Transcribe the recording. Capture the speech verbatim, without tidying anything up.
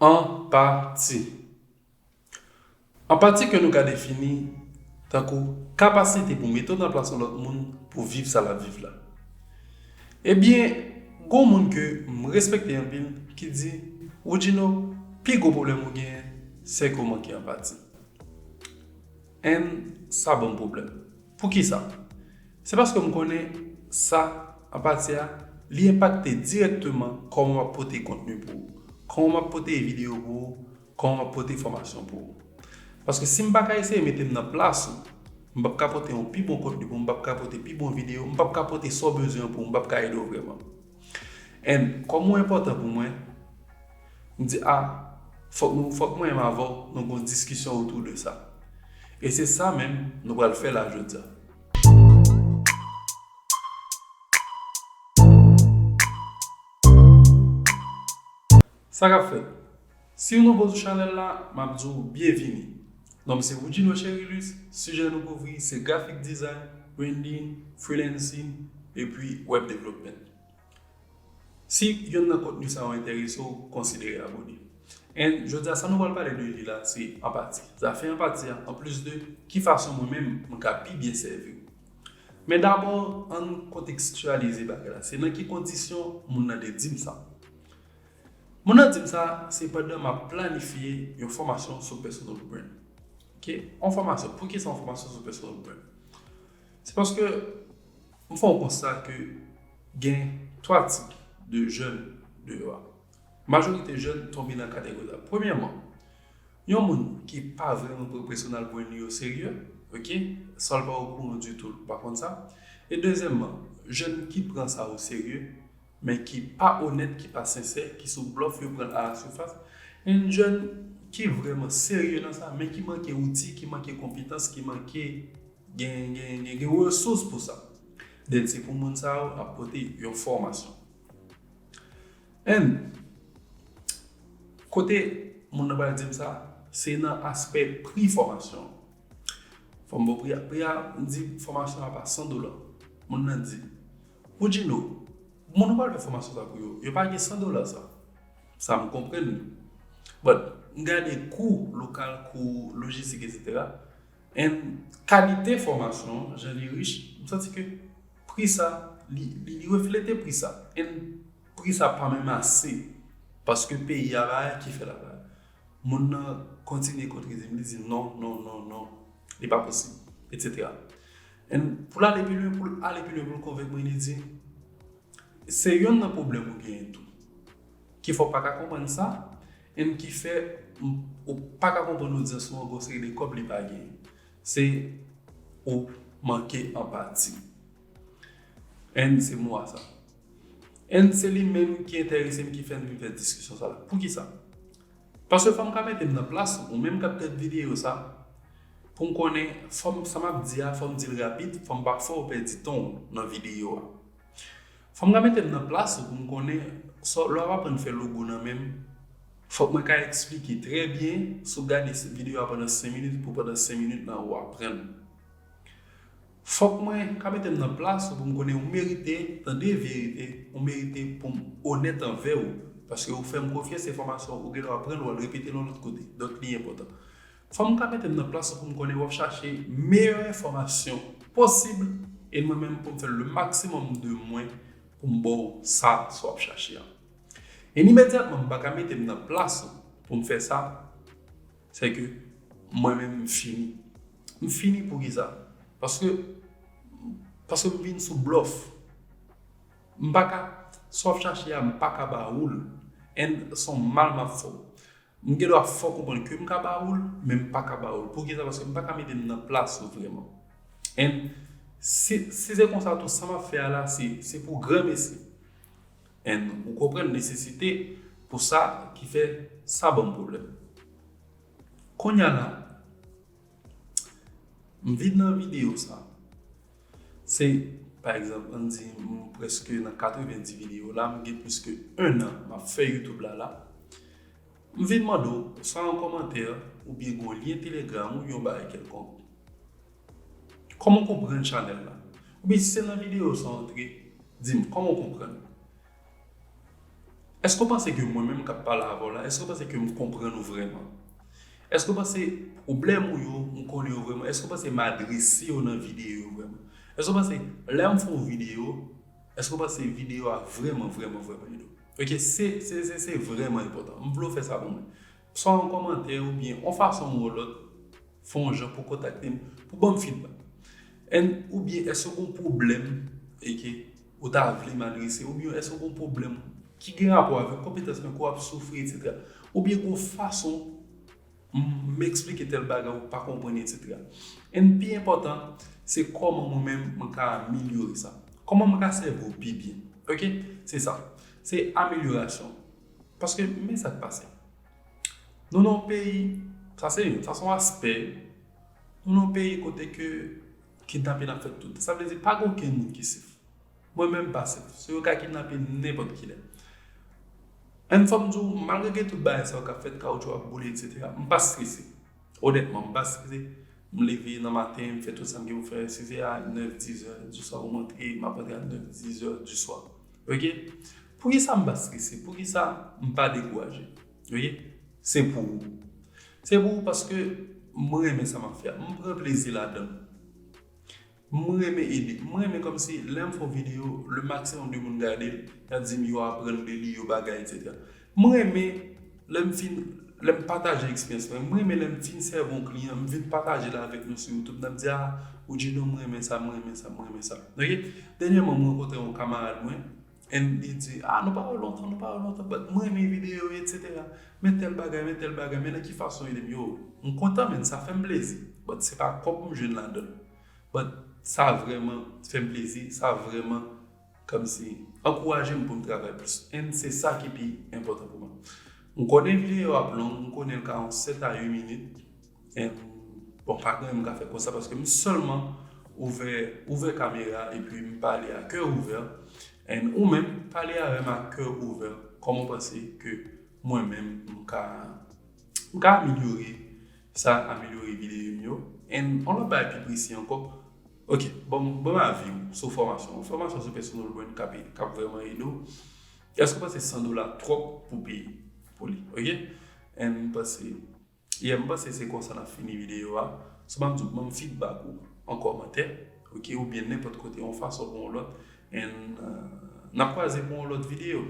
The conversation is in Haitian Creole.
Anpati. Anpati ke nou ka defini tankou kapasite pou mete w nan plas yon lòt moun pou viv sa l ap viv la. Ebyen, gon moun ke m respekte anpil ki di, Woodjino, pi gwo pwoblèm ou genyen, se ke w manke anpati. And sa ban m pwoblèm. Poukisa? Se paske m konnen sa, anpati a, li enpakte dirèkteman kòman m ap pote kontni pou ou, kòman m ap pote videyo pou ou, kòman m ap pote fòmasyon pou ou. Paske si m pa ka eseye mete m nan plas ou, m p ap ka pote yon pi bon kontni pou ou, m p ap ka pote pi bon videyo, m p ap ka pote sa w bezwen pou ou, m p ap ka ede w vrèman. And kòm ou enpòtan pou mwen, m di, a, fòk nou, fòk mwen menm avè w, nou gen yon diskisyon otou de sa. E se sa menm nou pral fè la jodi a. Sa k ap fèt? Si w nouvo sou chanèl la, m ap di w byenvini. Non m se Woodjino Cherilus, sijè nou kouvri se graphic design, branding, freelancing, epi web development. Si yonn nan kontni sa yo enterese w, konsidere abòne. And jodi a sa nou pral pale de li la se anpati. Zafè anpati a, anplis de ki fason mwen menm m ka pi byen sèvi w. Men dabò, ann kontekstyalize bagay la. Se nan ki kondisyon moun nan te di m sa? Moun nan di m sa, se pandan m ap planifye yon fòmasyon sou personal brand. Ok? Yon fòmasyon. Poukisa yon fòmasyon sou personal brand? Se paske m fè yon konsta ke gen twa tip de jèn deyò a. Majorite jèn tonbe nan kategori sa. Premyèman, yon moun ki pa vrèman pran personal brand li o serye, ok? Sa l pa okouran ditou, l pa konn sa. E dezyèmman, jèn ki pran sa o serye, men ki pa onèt, ki pa sensè, ki sou blòf, yo pran l a la surface. Yon jèn ki vrèman serye nan sa, men ki manke outi, ki manke konpetans, ki manke gen, gen, gen, gen resous pou sa. Then se pou moun sa yo ap pote yon fòmasyon. And kote moun nan pral di m sa, se nan aspè pri fòmasyon an. Fò m ba w pri a, pri a, m di fòmasyon an pa san dola. Moun nan di, Woodjino, moun ou pral fè fòmasyon sa pou yo, yo pa gen san dola sa. Sa m konprann li. But m gade kou lokal, kou lojistik, etsetera. And kalite fòmasyon an, jan li rich, m santi ke pri sa, li, li, li reflete pri sa. And pri sa pa menm ase. Paske peyi a la ki fè la la. Moun nan kontinye kontredi m, li di non, non, non, non. Li pa posib, etsetera. And pou l ale pi lwen, pou l ale pi lwen, pou l konvenk mwen, li di, se yonn nan pwoblèm ou genyen tou. Ki fè w pa ka konprann sa, and ki fè m, ou pa ka konprann odyans ou an, gon seri de kòb li pa genyen. Se ou manke anpati. And se mo a sa. And se li menm ki enterese m, ki fè n vin fè diskisyon sa la. Poukisa? Paske fò m ka mete m nan plas ou, ou menm k ap gad videyo sa, pou m konnen, fò m, sa m ap di a, fò m di l rapid, fò m pa fè w pèdi tan w nan videyo a. Fò m ka mete m nan plas ou pou m konnen, sa, lè w ap aprann fè logo nan men m, fòk mwen ka eksplike trè byen, si w gade videyo a pandan senk minit, pou pandan senk minit lan ou aprann. Fòk mwen ka mete m nan plas ou pou m konnen ou merite tande verite, ou merite pou m onèt anvè w, paske ou fè m konfyans, enfòmasyon ou gen dwa pran l, w al repete l yon lòt kote. Donk, li enpòtan. Fò m ka mete m nan plas ou pou m konnen w ap chache meyè enfòmasyon posib, e mwen menm pou m fè le maximum de mwen pou m ba w sa, sa w ap chache a. E imedyatman, m pa ka mete m nan plas ou pou m fè sa, se ke mwen menm m fini. M fini poukisa? Paske, paske m vin sou blòf. M pa ka, sa w ap chache a, m pa ka ba ou l. And se yon mal m ap fè w. M gen dwa fè w konprann ke m ka ba ou l, men m pa ka ba ou l. Poukisa? Paske m pa ka mete m nan plas ou vrèman. And si, si se konsa tou, sa m ap fè a la, se, se pou granmesi. And ou konprann nesesite pou sa ki fè sa ban m pwoblèm. Kounye a la, m vin nan videyo sa. Se, pa egzanp, ann di m prèske nan katrevenndis videyo la, m gen plis ke enn an m ap fè YouTube la la. M vin mande w, swa yon kòmantè, oubyen gon lyen Telegram ou yon bagay kèlkonk. Kòman w konprann chanèl la? Oubyen si se nan videyo sa w antre, di m kòman w konprann. Èske w panse ke mwen menm k ap pale avè w la, èske w panse ke m konprann ou vrèman? Èske w panse pwoblèm ou yo, m konnen yo vrèman? Èske w panse m adrese yo nan videyo yo vrèman? Èske w panse lè m fè yon videyo, èske w panse videyo a vrèman, vrèman, vrèman ede w? Ok, se, se, se, se vrèman enpòtan. M vle w fè sa pou mwen. Swa yon kòmantè oubyen yon fason ou yon lòt, fè yon jan pou kontakte m, pou ban m feedback. And, oubyen èske w gen yon pwoblèm e ke ou ta vle m adrese, oubyen èske w gen yon pwoblèm ki gen rapò avèk konpetans mwen ke w ap soufri, etsetera. Oubyen gen yon fason m, m eksplike tèl bagay ou pa konprann, etsetera. And pi enpòtan, se kòman mwen menm mwen ka amelyore sa. Kòman mwen ka sèvi w pi byen. Ok? Se sa. Se amelyorasyon. Paske men sa k pase. Nou nan yon peyi, sa se youn, sa se yon aspè. Nou nan yon peyi kote ke kidnapin ap fèt tout. Sa vle di pa gen okenn moun ki sef. Mwen menm pa sef. So yo ka kidnape m nenpòt kilè. And fò m di w, malgre gen tout bagay sa yo k ap fèt, kawotchou ap boule, etsetera, m pa strese. Onètman, m pa strese. M leve nan maten, m fè tout sa m gen pou fè. Si se a nèf, dizè diswa pou m antre, m ap antre a nèf, dizè diswa. Ok? Poukisa m pa strese? Poukisa m pa dekouraje? Ok? Se pou ou. Se pou ou paske m renmen sa m ap fè a. M pran plezi ladan l. M renmen ede. M renmen kòmsi lè m fè yon videyo, le maksimòm de moun gade l, y ap di m yo aprann de li, yo bagay, etsetera. M renmen lè m fin, lè m pataje eksperyans mwen. M renmen lè m fin sèvi yon kliyan, m vin pataje l avèk nou sou YouTube. N ap di, ah, Oudjino, m renmen sa, m renmen sa, m renmen sa. Ok? Dènyèman, m rankontre yon kamarad mwen, and li di, ah, nou pa wè lontan, nou pa wè lontan, but m renmen videyo, etsetera. Men tèl bagay, men tèl bagay, men nan ki fason ede m? Yo, m kontan, men sa fè m plezi. But se pa kòb m jwenn ladan l. But sa vrèman fè m plezi, sa vrèman kòmsi ankouraje m pou m travay plis. And se sa ki pi enpòtan pou mwen. M konnen videyo ap long, m konnen l ka yon sèt a uit minit. And, bon, pa gen anyen m ka fè konsa paske m sèlman ouvè, ouvè kamera epi m pale a kè ouvè. And ou menm, pale avè m a kè ouvè. Kòman w panse ke mwen menm m ka, m ka amelyore sa, amelyore videyo m yo. And yon lòt bagay pi presi ankò. Ok, bon, bon avi w sou fòmasyon. Fòmasyon sou personal brand k ap, k ap vrèman ede w. Èske w panse san dola twòp pou peye pou li? Ok? And m panse, yeah, m panse se konsa n ap fini videyo a. Si w pa m di w, ban m feedback ou an kòmantè, ok, oubyen nenpòt kote, yon fason pou yon lòt. And, uh, n ap kwaze pou yon lòt videyo.